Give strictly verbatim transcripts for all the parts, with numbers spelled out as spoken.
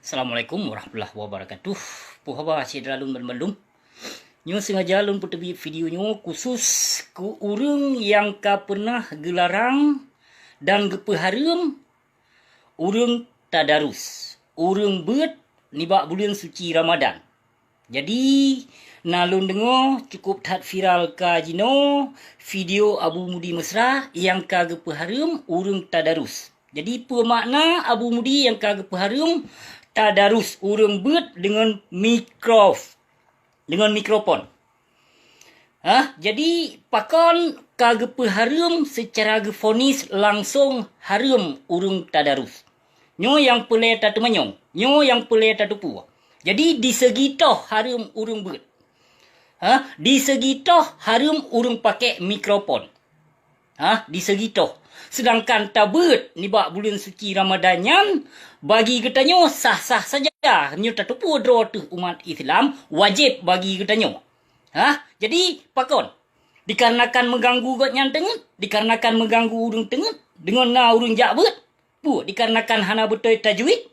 Assalamualaikum warahmatullahi wabarakatuh. Peue haba syedara lôn banmandum? Nyoe sengaja lôn peuteubiet video nyoe khusus keu ureuëng nyang ka pernah geularang dan geupeuhareuem ureuëng tadarus, ureuëng beuet nibak buleuen suci Ramadan. Jadi, na lôn deungoe cukup that viral ka jinoe video Abu Mudi Mesra nyang ka geupeuhareuem ureuëng tadarus. Jadi, peue makna Abu Mudi nyang ka geupeuhareuem tadarus ureuëng beuet deungon mikrof-, deungon mikrofon? Hah? Jadi, pakon ka geupeuhareuem seucara geufonis langsong hareuem ureuëng tadarus? Nyoe nyang peureulée tateumanyong, nyoe nyang peureulée tateupeue. Jadi, di segi toh hareuem ureuëng beuet. Hah? Di segi toh hareuem ureuëng pakai mikrofon. Hah? Di segi toh. Seudangkan tabeuet nibak buleuen suci Ramadan nyan, bagi geutanyoe sah-sah saja. Nyoe tateupeue droe teuh umat Islam, wajéb bagi geutanyoe. Hah? Jadi, pakon? Dikarenakan meuganggu gobnyan teungeut, dikarenakan meuganggu ureuëng teungeut, deungon na ureuëng jak beuet. Peue? Dikarenakan hana beutôi tajwid?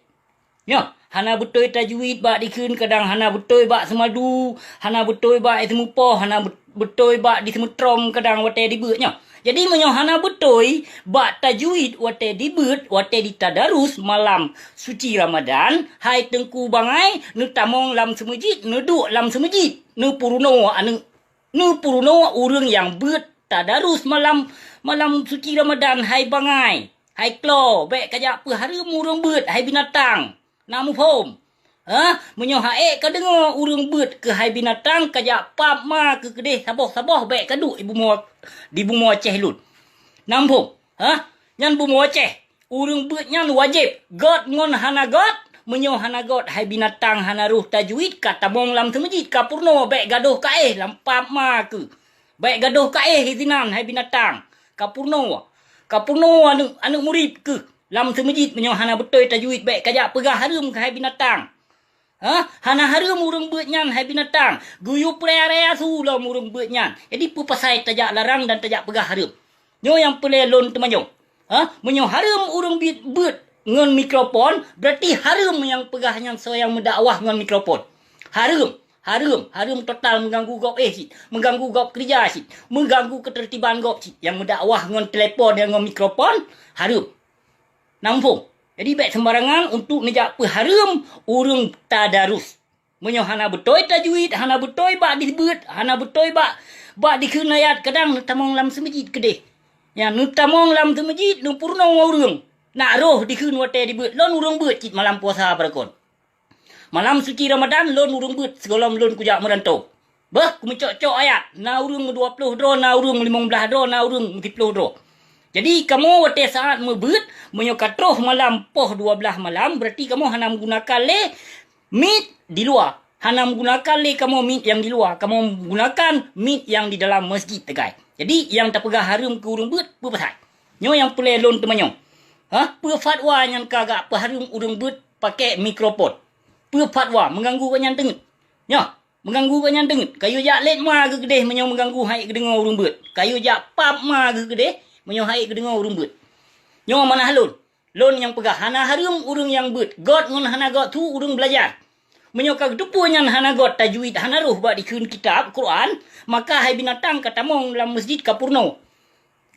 Nyoe, hana beutôi tajwid bak dikheun, kadang hana beutôi bak seumadu, hana beutôi bak iseumupoh, hana be-, beutôi bak diseumeutrôm kadang watée dibeuet nyoe. Jadi, meunyoe hana beutôi bak tajwid watée dibeuet, watée ditadarus malam suci Ramadan, hai Teungku bangai, neutamong lam seumeujid, neuduek lam seumeujid, neupeurunoe aneuëk, neupeurunoe ureuëng nyang beuet tadarus malam, malam suci Ramadan, hai bangai, hai klo, bék kajak peuhareuem ureuëng beuet, hai binatang. Na muphom? Hah? Meunyoe ha'ék ka deungoe ureuëng beuet keuhai binatang kajak pap ma keu keudeh saboh-saboh, bék kaduek di bumoe, di bumoe Aceh lôn. Na muphom? Hah? Nyan bumoe Aceh. Ureuëng beuet nyan wajéb, gét ngon hana gét. Meunyoe hana gét, hai binatang hana roh tajwid, ka tamong lam seumeujid, ka peurunoe, bék gadôh kaéh lam pap ma keu. Bék gadôh kaéh sinan, hai binatang. Ka peurunoe. Ka peurunoe aneuëk, aneuëk murit keuh. Lam seumeujid meunyoe hana beutôi tajwid, bék kajak peugah hareuem keuhai binatang. Hah? Hana hareuem ureuëng beuet nyan, hai binatang. Geuyue peuraya-raya su lom ureuëng beuet nyan. Jadi, peue pasai tajak larang dan tajak peugah hareuem? Nyoe nyang peureulée lôn teumanyong. Hah? Meunyoe hareuem ureuëng beuet, beuet ngon mikrofon, beurati hareuem nyang peugah nyan soe nyang meudakwah ngon mikrofon. Hareuem. Hareuem, hareuem total meuganggu gob éh cit, meuganggu gob keureuja cit, meuganggu keuteurtiban gob cit. Nyang meudakwah ngon telepon, nyang ngon mikrofon, hareuem. Na muphom? Jadi, bék seumbarangan untuk neujak peuhareuem ureuëng tadarus. Meunyoe hana beutôi tajwid, hana beutôi bak dibeuet, hana beutôi bak, bak dikheun ayat, kadang neutamong lam seumeujid keudeh. Nyan neutamong lam seumeujid, neupeurunoe ureuëng. Nak roh dikheun watée dibeuet, lôn ureuëng beuet cit malam puasa barakon. Malam suci Ramadan lôn ureuëng beuet sigohlom lôn kujak meuranto. Beuh, kumeucok-cok ayat, na ureuëng meudua ploh droe, na ureuëng limong blaih droe, na ureuëng meusiploh droe. Jadi, kamoe watée saát meubeuet, meunyoe ka troh malam poh dua blaih malam, beurati kamoe hana meugunakan lé mic di luwa. Hana meugunakan lé kamoe mic nyang di luwa, kamoe meugunakan mic nyang di dalam masjid teukai. Jadi, nyang tapeugah hareuem keu ureuëng beuet, peue pasai? Nyoe nyang peureulée lôn teumanyong. Hah? Peue fatwa nyang ka gak peuhareuem ureuëng beuet pakai mikrofon? Peue fatwa meuganggu gobnyan teungeut? Nyoe, meuganggu gobnyan teungeut. Kayue jak lét ma geuh keudeh meunyoe meuganggu haiek geudeungoe ureuëng beuet. Kayue jak pap ma geuh keudeh meunyoe haiek geudeungoe ureuëng beuet. Nyoe manah lôn. Lôn nyang peugah hana hareuem ureuëng nyang beuet. Gét ngon hana gét su ureuëng beulajar. Meunyoe ka geuteupeue nyan hana gét tajwid, hana roh bak dikheun kitab Quran, maka hai binatang ka tamong lam masjid ka peurunoe.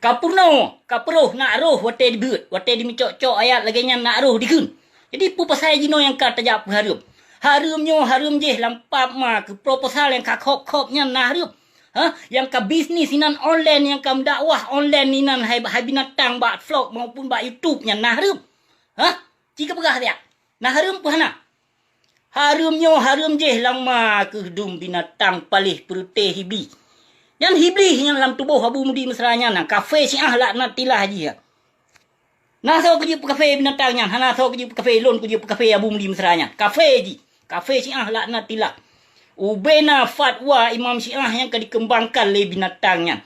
Ka peurunoe, ka peuroh nak roh watée dibeuet, watée dimeucok-cok ayat lagée nyan nak roh dikheun. Jadi, peue pasai jinoe nyang ka tajak peuhareuem? Hareuem nyoe hareuem jih lam pap ma keu proposal nyang ka khôb-khôb nyan na hareuem. Hah? Nyang ka bisnis inan online, nyang ka meudakwah online inan hai, hai binatang bak vlog maupun bak YouTube nyan na hareuem. Hah? Ci ka peugah siat. Na hareuem peue hana? Hareuem nyoe hareuem jih lam ma keuh dum binatang paléh peureuteh Hibli. Nyan Hibli nyang lam tuboh Abu Mudi Mesra nyan, na kafé Syiah laknatillah jih. Na soe keujeuet peukafe binatang nyan, hana soe keujeuet peukafe, lôn keujeuet peukafe Abu Mudi Mesra nyan. Kafé jih, kafé Syiah laknatillah. Ubena fatwa imam Syiah nyang ka dikeumbangkan lé binatang nyan.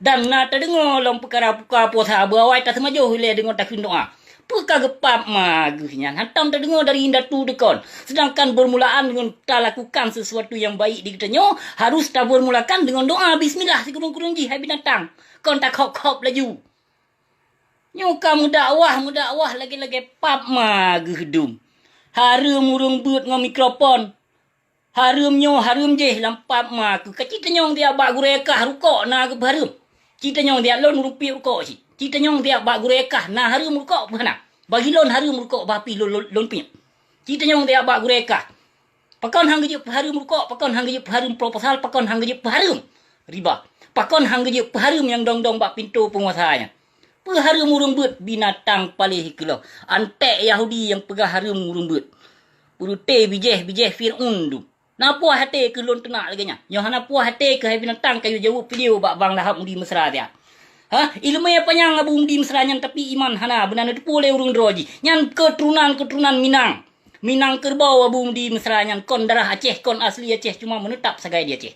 Dan na tadeungoe lom peukara buka puasa, beuawai taseumajoh ilée deungon takheun doá. Peue ka geupap ma geuh nyan? Hantom tadeungoe dari indatu deukon. Sedangkan beurmulaan deungon talakukan sesuatu nyang baik di geutanyoe, harus tabeurmulakan deungon doa bismillah sikurong-kurong jih hai binatang. Kon takhop-khop laju. Nyoe ka meudakwah, meudakwah lagée-lagée pap ma geuh dum. Hareuem ureuëng beuet ngon mikrofon. Hareuem nyoe, hareuem jéh lam pap ma keuh. Ka ci tanyong siat bak gurée kah rukok na geupeuhareuem. Ci tanyong siat lôn ureuëng piep rukok cit. Ci tanyong siat bak gurée kah na hareuem rukok peue hana. Bagi lôn hareuem rukok bah pih lôn, lôn, lôn piep. Ci tanyong siat bak gurée kah. Pakon han geujeuet peuhareuem rukok, pakon han geujeuet peuhareuem proposal, pakon han geujeuet peuhareuem riba. Pakon han geujeuet peuhareuem nyang dong-dong bak pintoe peunguasa nyan. Peuhareuem ureuëng beuet binatang paléh keuloh. Anték Yahudi nyang peugah hareuem ureuëng beuet. Peureute bijéh-bijéh Fir'aun dum. Na puah até keuh lôn teunak lagée nyan. Nyoe hana puah até keuh hai binatang kayue jaweueb video bak Bang Lahab Mudi Mesra siat. Ha, ileumé panyang Abu Mudi Mesra nyan tapi iman hana beuna neuteupeue lé ureuëng droe jih. Nyan keuturonan-keuturonan Minang. Minang kerbau Abu Mudi Mesra nyan kon darah Aceh, kon asli Aceh cuma meuneutab sagai di Aceh.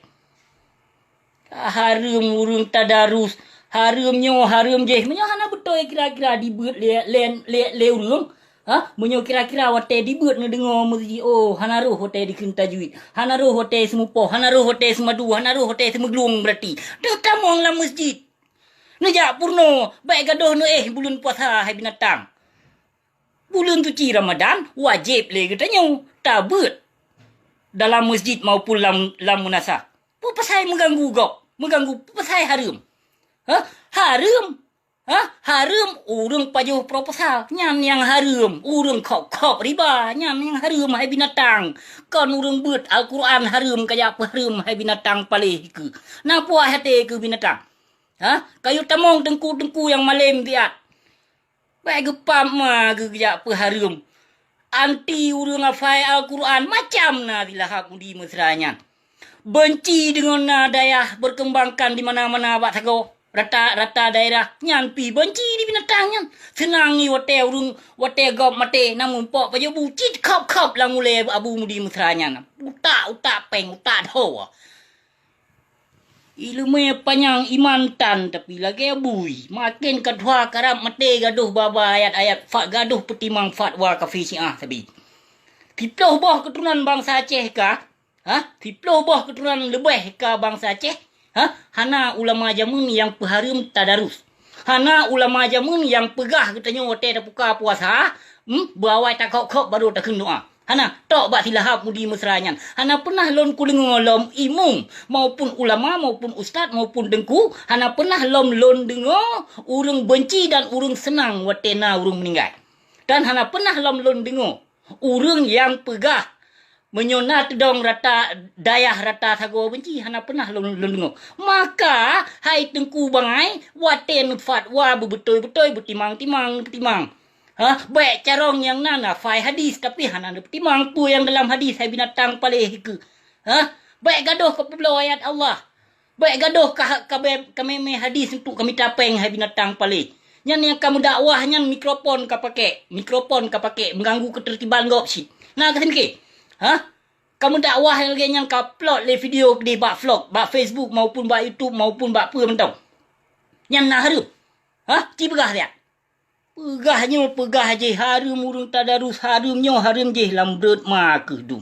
Hareuem ureuëng tadarus, hareuem nyoe, hareuem jéh. Meunyoe hana beutôi kira-kira dibeuet lé, lé, lé, lé ureuëng, ha? Meunyoe kira-kira watée dibeuet neudeungoe meuseuti, oh, hana roh watée dikheun tajwid, hana roh watée seumupoh, hana roh watée seumadu, hana roh watée seumeuglung beurati. Teutamong lam meusjid. Neujak purno, bék gadôh neuéh buleuen puasa hai binatang. Buleuen suci Ramadan wajéb lé geutanyoe tabeuet dalam meusjid maupun lam, lam meunasah. Peue pasai meuganggu gob, meuganggu peue pasai hareuem? Ha? Hareuem? Ha? Hareuem ureuëng pajoh proposal, nyan nyang hareuem. Ureuëng khop-khop riba, nyan nyang hareuem hai binatang. Kon ureuëng beuet Al-Quran hareuem kajak peuhareuem hai binatang paléh keuh. Na puah até keuh binatang. Ha? Kayue tamong teungku-teungku nyang malém siat. Bék geupap ma geuh geujak peuhareuem. Anti ureuëng hafai Al-Quran macam na si Lahab Mudi Mesra nyan. Benci deungon na dayah berkembangkan di mana-mana bak sagoe. Rata-rata daerah nyan pi benci di binatang nyan. Seunang i watée ureuëng, watée gob maté na mumpok pajoh bu cit khop-khop lam ulée Abu Mudi Mesra nyan. Utak-utak péng, utak dhoe. Ileumé panyang iman tan tapi lagée bui. Maken ka tuha karab maté gadôh ba-ba ayat-ayat fak gadôh peutimang fatwa kafé Syiah sabe. Siploh boh keuturonan bansa Aceh ka, ha? Siploh boh keuturonan leubeh ka bansa Aceh, ha? Hana ulama jameun nyang peuhareuem tadarus. Hana ulama jameun nyang peugah geutanyoe watée tapuka puasa, hmm, beuawai takhok-khok barô takheun doa. Hana, tok bak si Lahab Mudi Mesra nyan. Hana peunah lôn kudeungoe lom imum, maupun ulama, maupun ustaz, maupun teungku, hana peunah lom lôn deungoe ureuëng benci dan ureuëng seunang watée na ureuëng meuninggai. Dan hana peunah lom lôn deungoe ureuëng nyang peugah, meunyoe na teudong rata dayah rata sagoe benci, hana peunah lôn, lôn deungoe. Maka, hai teungku bangai, watée neufatwa beubeutôi-beutôi, beutimang-timang, neupeutimang. Ha, bék carông nyang na, na fai hadis, tapi hana neupeutimang peue nyang dalam hadis, hai binatang paléh keuh. Ha, bék gadôh kapeubloe ayat Allah. Bék gadôh ka, ka, ka mémé hadis untuk kamita péng, hai binatang paléh. Nyan nyang ka meudakwah nyan mikrofon ka pakék, mikrofon ka pakék meuganggu keuteurtiban gob cit. Na ka seumiké? Ha? Ka meudakwah lagée nyan ka upload lé video keudeh bak vlog, bak Facebook maupun bak YouTube maupun bak peue mantong. Nyan na hareuem. Ha? Ci peugah siat. Peugah nyoe, peugah jéh, hareuem ureuëng tadarus, hareuem nyoe, hareuem jéh lam breuet ma keuh dum.